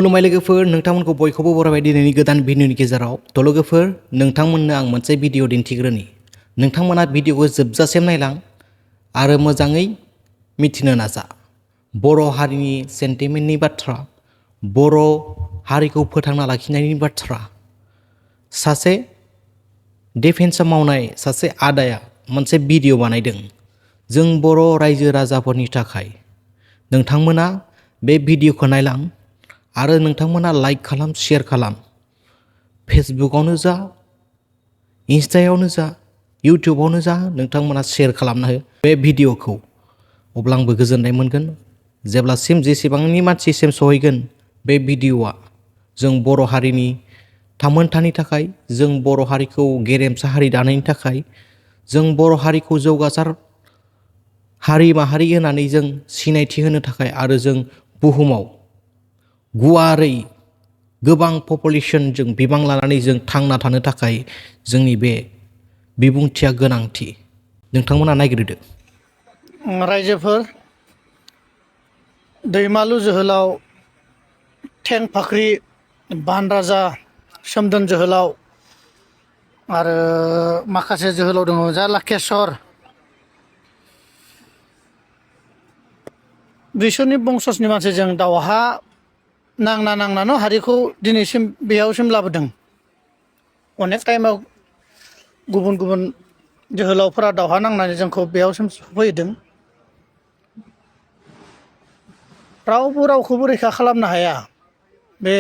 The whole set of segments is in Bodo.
खुलुमबाय लोगोफोर नोंथांमोनखौ बयखौबो बरायबाय दिनैनि गोदान भिडिअनि गेजेराव थ' लोगोफोर नोंथांमोननो आं मोनसे भिडिअ दिन्थिग्रोनि नोंथांमोना भिडिअखौ जोबजासिम नायलां आरो मोजाङै मिथिनो नाजा बर' हारिनि सेन्टिमेन्टनि बाथ्रा बर' हारिखौ फोथांना लाखिनायनि बाथ्रा सासे डिफेन्सआव मावनाय सासे आदाया मोनसे भिडिअ बानायदों जों बर' रायजो राजाफोरनि थाखाय नोंथांमोना बे भिडिअखौ नायलां आरो नोंथांमोना लाइक खालाम शेयार खालाम फेसबुकआवनो जा इन्स्टायावनो जा इउटिउबावनो जा नोंथांमोना शेयार खालामना हो बे भिडिअखौ अब्ला आंबो गोजोननाय मोनगोन जेब्लासिम जेसेबांनि मानसिसिम सहैगोन बे भिडिअआ जों बर' हारिनि थामोनथानि थाखाय जों बर' हारिखौ गेरेमसा हारि दानायनि थाखाय जों बर' हारिखौ जौगासार हारि माहारि होननानै जों सिनायथि होनो थाखाय आरो जों बुहुमाव गुवारै गोबां पपुलेसनजों बिबां लानानै जों थांना थानो थाखाय जोंनि बे बिबुंथिया गोनांथि नोंथांमोना नायग्रोदो रायजोफोर दैमालु जोहोलाव थें फाख्रि बान राजा सोमदोन जोहोलाव आरो माखासे जोहोलाव दङ जा लाकेशर बिसोरनि बंससनि मानसिजों दावहा नांनानै हारिखौ दिनैसिम बेयावसिम लाबोदों अनेक टाइमाव गुबुन गुबुन जोहोलावफोरा दावहा नांनानै जोंखौ बेयावसिम सफैहोदों रावबो रावखौबो रैखा खालामनो हाया बे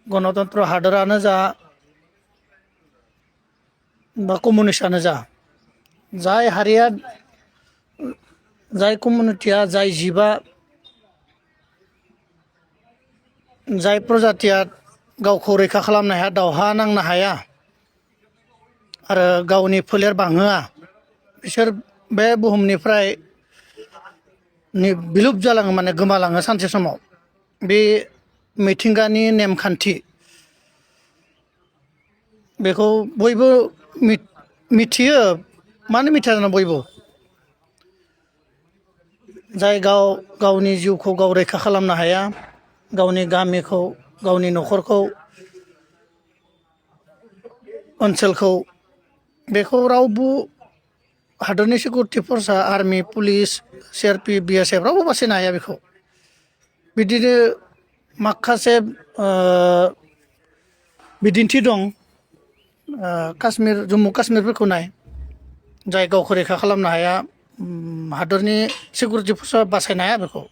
गणतन्त्र हादोरानो जा बा कमिउनिस्टआनो जा जाय हारिया जाय कमिउनिटिया जाय जिबा जाय प्रजातिया गावखौ रैखा खालामनो हाया दावहा नांनो हाया आरो गावनि फोलेर बांहोआ बिसोर बे बुहुमनिफ्राय बिलुप जालाङो माने गोमालाङो सानसे समाव बे मिथिंगानि नेमखान्थि बेखौ बयबो मिथियो मानो मिथिया जानो बयबो जाय गावनि जिउखौ गाव रैखा खालामनो हाया गावनि गामिखौ गावनि न'खरखौ ओनसोलखौ बेखौ रावबो हादरनि security फर्सआ army police CRP BSF रावबो बासायनो हाया बेखौ बिदिनो माखासे बिदिन्थि दं काश्मीर जम्मु काश्मीरफोरखौ नाय जाय गावखौ रैखा खालामनो हाया हादरनि सिकिउरिटि फर्सआ बासायनो हाया बेखौ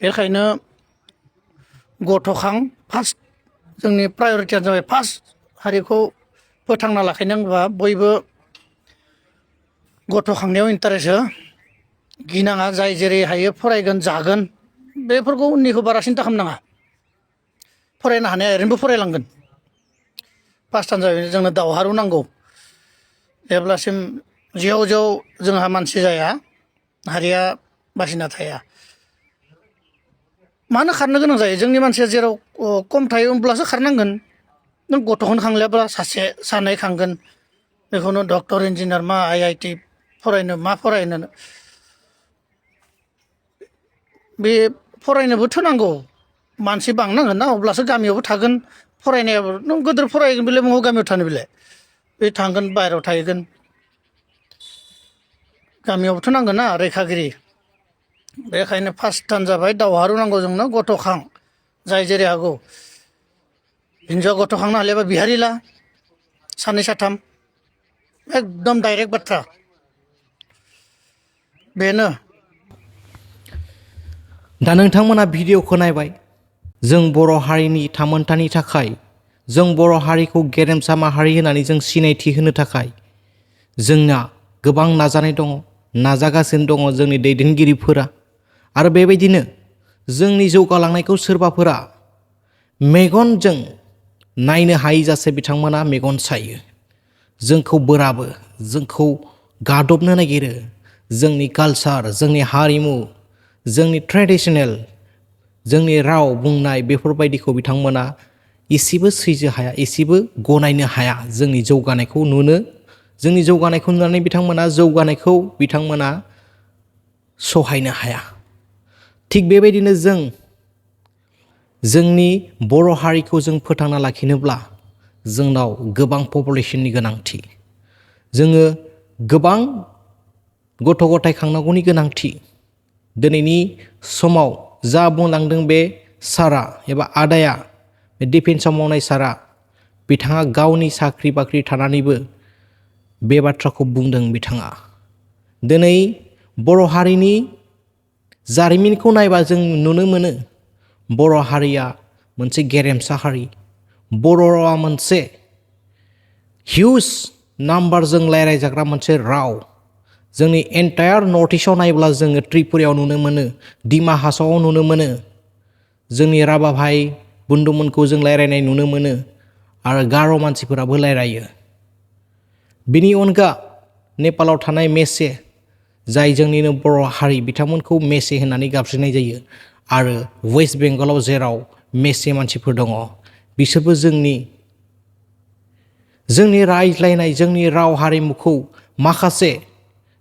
बेखायनो गथ'खां फार्स्ट जोंनि प्रायरिटियानो जाबाय फार्स्ट हारिखौ फोथांना लाखिनांगौबा बयबो गथ'खांनायाव इन्टारेस्ट हो गिनाङा जाय जेरै हायो फरायगोन जागोन बेफोरखौ उननिखौ बारा सिन्था खालामनाङा फरायनो हानाया ओरैनोबो फरायलांगोन फार्स्टआनो जाबाय जोंनो दावहारु नांगौ जेब्लासिम जेव जेव जोंहा मानसि जाया हारिया बासिना थाया मानो खारनो गोनां जायो जोंनि मानसिया जेराव खम थायो होमब्लासो खारनांगोन नों गथ'खौनो खांलियाब्ला सासे सानै खांगोन बेखौनो डक्टर इन्जिनियार मा आइआइटि फरायनो मा फरायनो बे फरायनोबोथ' नांगौ मानसि बांनांगोन ना अब्लासो गामियावबो थागोन फरायनायाबो नों गोदोर फरायगोन बेलाय मबाव गामियाव थानो बेलाय बे थांगोन बाहेरायाव थाहैगोन गामियावबोथ' नांगोन ना रैखागिरि बेखायनो फार्स्टआनो जाबाय दावहारु नांगौ जोंनो गथ'खां जाय जेरै हागौ हिनजाव गथ'खांनो हालियाबा बिहारि ला सानै साथाम एकदम डाइरेक्ट बाथ्रा बेनो दा नोंथांमोना भिडिअखौ नायबाय जों बर' हारिनि थामोनथानि थाखाय जों बर' हारिखौ गेरेमसा माहारि होननानै जों सिनायथि होनो थाखाय जोंना गोबां नाजानाय दङ नाजागासिनो दङ जोंनि दैदेनगिरिफोरा आरो बेबायदिनो जोंनि जौगालांनायखौ सोरबाफोरा मेगनजों नायनो हायैजासे बिथांमोना मेगन सायो जोंखौ बोराबो जोंखौ गादबनो नागिरो जोंनि कालचार जोंनि हारिमु जोंनि ट्रेडिशनेल जोंनि राव बुंनाय बेफोरबायदिखौ बिथांमोना एसेबो सैज्य हाया एसेबो गनायनो हाया जोंनि जौगानायखौ नुनानै बिथांमोना सहायनो हाया थिग बेबायदिनो जों जोंनि बर' हारिखौ जों फोथांना लाखिनोब्ला जोंनाव गोबां पपुलेसननि गोनांथि, जोङो गोबां गथ' गथाय खांनांगौनि गोनांथि। दिनैनि समाव जा बुंलांदों बे सारा एबा आदाया, बे डिफेन्सआव मावनाय सारा, बिथाङा गावनि साख्रि बाख्रि थानानैबो बे बाथ्राखौ बुंदों। बिथाङा दिनै बर' हारिनि जारिमिनखौ नायबा जों नुनो मोनो बर' हारिया मोनसे गेरेमसा हारि। बर' रावा मोनसे हिउज नाम्बारजों रायज्लायजाग्रा मोनसे राव। जोंनि एन्टायार नर्थ इस्टआव नायोब्ला जोङो त्रिपुरायाव नुनो मोनो, डिमा हासावआव नुनो मोनो, जोंनि राभा भाई बुन्दुमोनखौ जों रायज्लायनाय नुनो मोनो आरो गार' मानसिफोराबो रायज्लायो। बिनि अनगा नेपालाव थानाय मेसे, जाय जोंनिनो बर' हारि, बिथांमोनखौ मेसे होननानै गाबज्रिनाय जायो। आरो वेस्ट बेंगलाव जेराव मेसे मानसिफोर दङ, बिसोरबो जोंनि रायज्लायनाय, जोंनि राव हारिमुखौ माखासे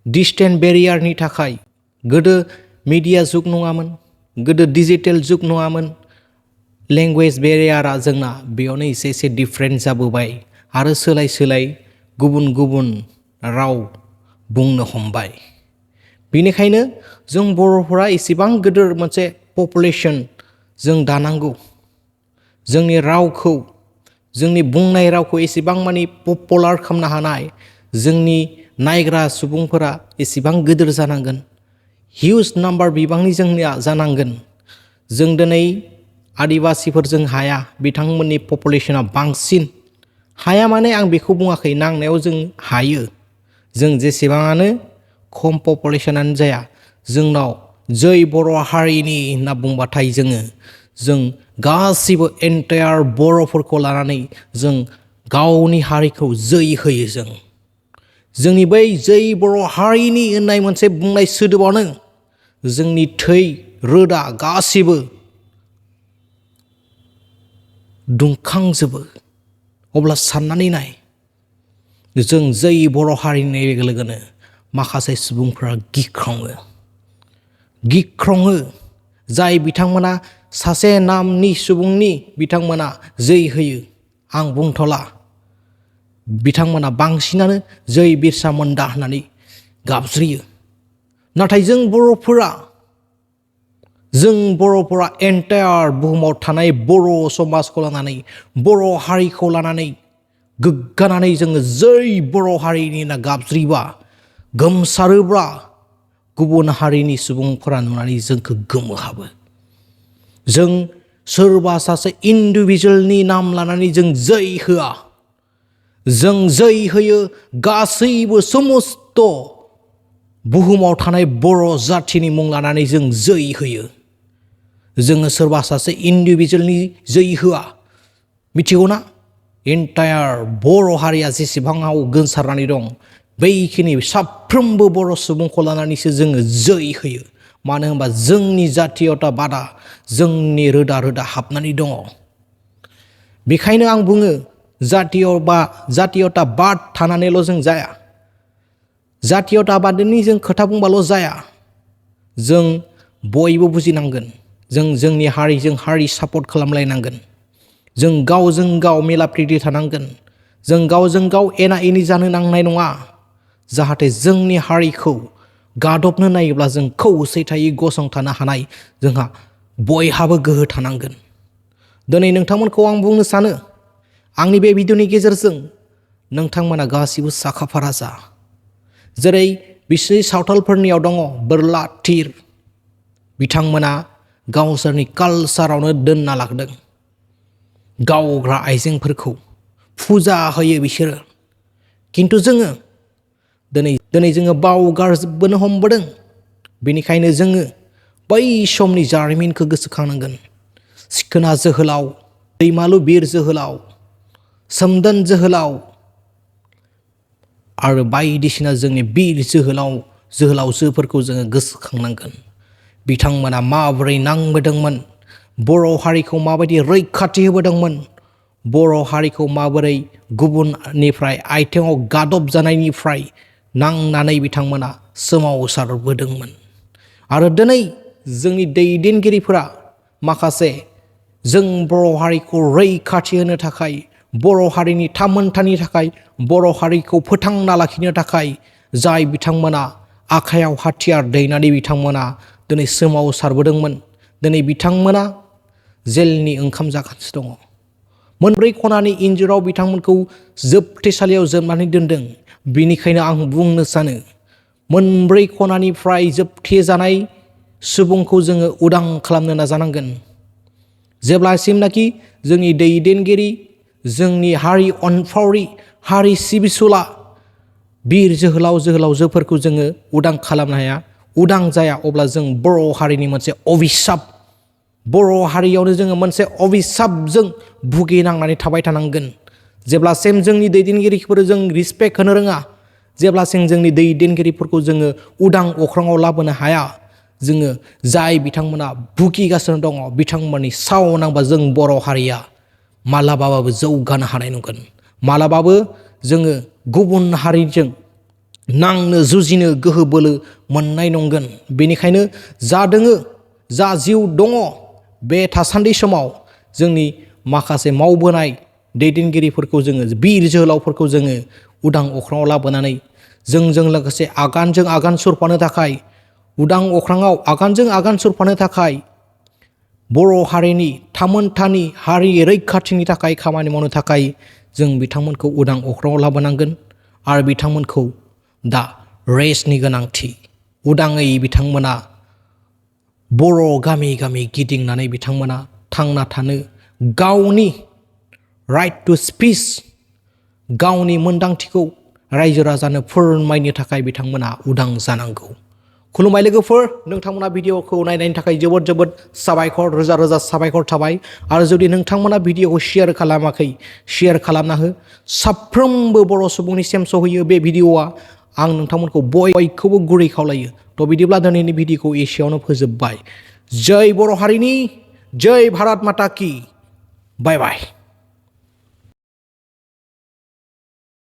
डिस्टेन्स बेरियारनि थाखाय, गोदो मिडिया जुग नङामोन, गोदो डिजिटेल जुग नङामोन, लेंगुवेज बेरियारा जोंना बेयावनो एसे एसे डिफारेन्ट जाबोबाय आरो सोलाय सोलाय गुबुन गुबुन राव बुंनो हमबाय। बेनिखायनो जों बर'फोरा एसेबां गिदिर मोनसे पपुलेसन जों दानांगौ। जोंनि रावखौ, जोंनि बुंनाय रावखौ एसेबां मानि पपुलार खालामनो हानाय जोंनि नायग्रा सुबुंफोरा एसेबां गिदिर जानांगोन, हिउज नाम्बार बिबांनि जोंनिया जानांगोन। जों दिनै आदिबासिफोरजों हाया, बिथांमोननि पपुलेसना बांसिन। हाया माने आं बेखौ बुङाखै, नांनायाव जों हायो। जों जेसेबाङानो खम पपुलेसनानो जाया, जोंनाव जै बर' हारिनि होनना बुंबाथाय जों गासिबो एन्टायार बर'फोरखौ लानानै जों गावनि हारिखौ जै होयो। जोंनि बै जै बर' हारिनि होननाय मोनसे बुंनाय सोदोबानो जोंनि थै रोदा गासिबो दुंखांजोबो। अब्ला साननानै नाय, जों जै बर' हारिनि लोगो लोगोनो माखासे सुबुंफोरा गिख्रङो, जाय बिथांमोना सासे नामनि सुबुंनि बिथांमोना जै होयो। आं बुंथ'ला, बिथांमोना बांसिनानो जै बिरसा मुन्डा होननानै गाबज्रियो। नाथाय जों बर'फोरा एन्टायार बुहुमाव थानाय बर' समाजखौ लानानै, बर' हारिखौ लानानै गोग्गानानै जोङो जै बर' हारिनि होनना गाबज्रिबा, गोमसारोब्ला गुबुन हारिनि सुबुंफोरा नुनानै जोंखौ गोमोहाबो। जों सोरबा सासे इन्डिभिजुवेलनि नाम लानानै जों जै होआ, जों जै होयो गासैबो समस्त बुहुमाव थानाय बर' जाथिनि मुं लानानै जों जै होयो। जोङो सोरबा सासे इन्डिभिजुवेलनि जै होआ। मिथिगौ ना, एन्टायार बर' हारिया जेसेबाङाव गोसारनानै दं, बैखिनि साफ्रोमबो बर' सुबुंखौ लानानैसो जोङो जै होयो। मानो होनबा जोंनि जातीयता बादा जोंनि रोदा रोदा हाबनानै दङ। बेखायनो आं बुङो, जातीयता बाद थानानैल' जों जाया, जातीयता बादनि जों खोथा बुंबाल' जाया। जों बयबो बुजिनांगोन, जों जोंनि हारिजों हारि सापर्ट खालामलायनांगोन। जों गावजों गाव मेला प्रिति थानांगोन। जों गावजों गाव एना एनि जानो नांनाय नङा, जाहाथे जोंनि हारिखौ गादबनो नायोब्ला जों खौसेथायै गसंथानो हानाय जोंहा बयहाबो गोहो थानांगोन। दिनै नोंथांमोनखौ आं बुंनो सानो, आंनि बे भिडिअनि गेजेरजों नोंथांमोना गासिबो साखाफारा जा। जेरै बिसोरनि सावथालफोरनियाव दङ बोरला थिर, बिथांमोना गावसोरनि कालसारावनो दोनना लादों गावग्रा आइजेंफोरखौ, फुजा होयो बिसोरो। खिन्थु जोङो दिनै जोङो बावगारजोबनो हमबोदों। बेनिखायनो जोङो बै समनि जारिमिनखौ गोसोखांनांगोन। सिखोना जोहोलाव, दैमालु बिर जोहोलाव, सोमदोन जोहोलाव आरो बायदिसिना जोंनि बिर जोहोलावजोफोरखौ जोङो गोसोखांनांगोन। बिथांमोना माबोरै नांबोदोंमोन, बर' हारिखौ माबायदि रैखाथि होबोदोंमोन, बर' हारिखौ माबोरै गुबुननिफ्राय आथिङाव गादब जानायनिफ्राय नांनानै बिथांमोना सोमावसारबोदोंमोन। आरो दिनै जोंनि दैदेनगिरिफोरा माखासे जों बर' हारिखौ रैखाथि होनो थाखाय, बर' हारिनि थामोन्थानि थाखाय, बर' हारिखौ फोथांना लाखिनो थाखाय जाय बिथांमोना आखायाव हाथियार दैनानै बिथांमोना दिनै सोमावसारबोदोंमोन, दिनै बिथांमोना जेलनि ओंखाम जागासिनो दङ। मोनब्रै खनानि इन्जुराव बिथांमोनखौ जोबथेसालियाव जोबनानै दोनदों। बेनिखायनो आं बुंनो सानो मोनब्रै खनानिफ्राय जोबथेजानाय सुबुंखौ जोङो उदां खालामनो नाजानांगोन। जेब्लासिमनाखि जोंनि दैदेनगिरि, जोंनि हारि अनफावरि, हारि सिबिसुला बिर जोहोलाव जोहोलावजोफोरखौ जोङो उदां खालामनो हाया, उदां जाया, अब्ला जों बर' हारिनि मोनसे अभिशाप, बर' हारियावनो जोङो मोनसे अभिशापजों भुगिनांनानै थाबाय थानांगोन। जेब्लासिम जोंनि दैदेनगिरिफोर जों रिसपेक्ट होनो रोङा, जेब्लासिम जोंनि दैदेनगिरिफोरखौ जोङो उदां अख्राङाव लाबोनो हाया, जोङो जाय बिथांमोना भुगिगासिनो दङ बिथांमोननि साव नांबा जों बर' हारिया मालाबाबो जौगानो हानाय नंगोन। मालाबाबो जोङो गुबुन हारिजों नांनो जुजिनो गोहो बोलो मोननाय नंगोन। बेनिखायनो जा दोङो, जा जिउ दङ, बे थासान्दि समाव जोंनि माखासे मावबोनाय दैदेनगिरिफोरखौ जोङो, बिर जोहोलावफोरखौ जोङो उदां अख्राङाव लाबोनानै जोंजों लोगोसे आगानजों आगान सुरफानो थाखाय, उदां अख्राङाव आगानजों आगान सुरफानो थाखाय, बर' हारिनि थामोन्थानि हारि रैखाथिनि थाखाय खामानि मावनो थाखाय जों बिथांमोनखौ उदां अख्राङाव लाबोनांगोन। आरो बिथांमोनखौ दा रेस्टनि गोनांथि। उदाङै बिथांमोना बर' गामि गामि गिदिंनानै बिथांमोना थांना थानो, गावनि राइट टु स्पिच, गावनि मोन्दांथिखौ रायजो राजानो फोरमायनो थाखाय बिथांमोना उदां जानांगौ। खुलुमबाय लोगोफोर, नोंथांमोना भिडिअखौ नायनायनि थाखाय जोबोद जोबोद साबायखर, रोजा रोजा साबायखर थाबाय। आरो जुदि नोंथांमोना भिडिअखौ शेयार खालामाखै, शेयार खालामना हो। साफ्रोमबो बर' सुबुंनिसिम सहैयो बे भिडिअआ। आं नोंथांमोनखौ बयखौबो गुरै खावलायो। थ' बिदिब्ला दिनैनि भिडिअखौ एसेयावनो फोजोबबाय। जय बर' हारिनि, जय भारत माता की, बाय बाय।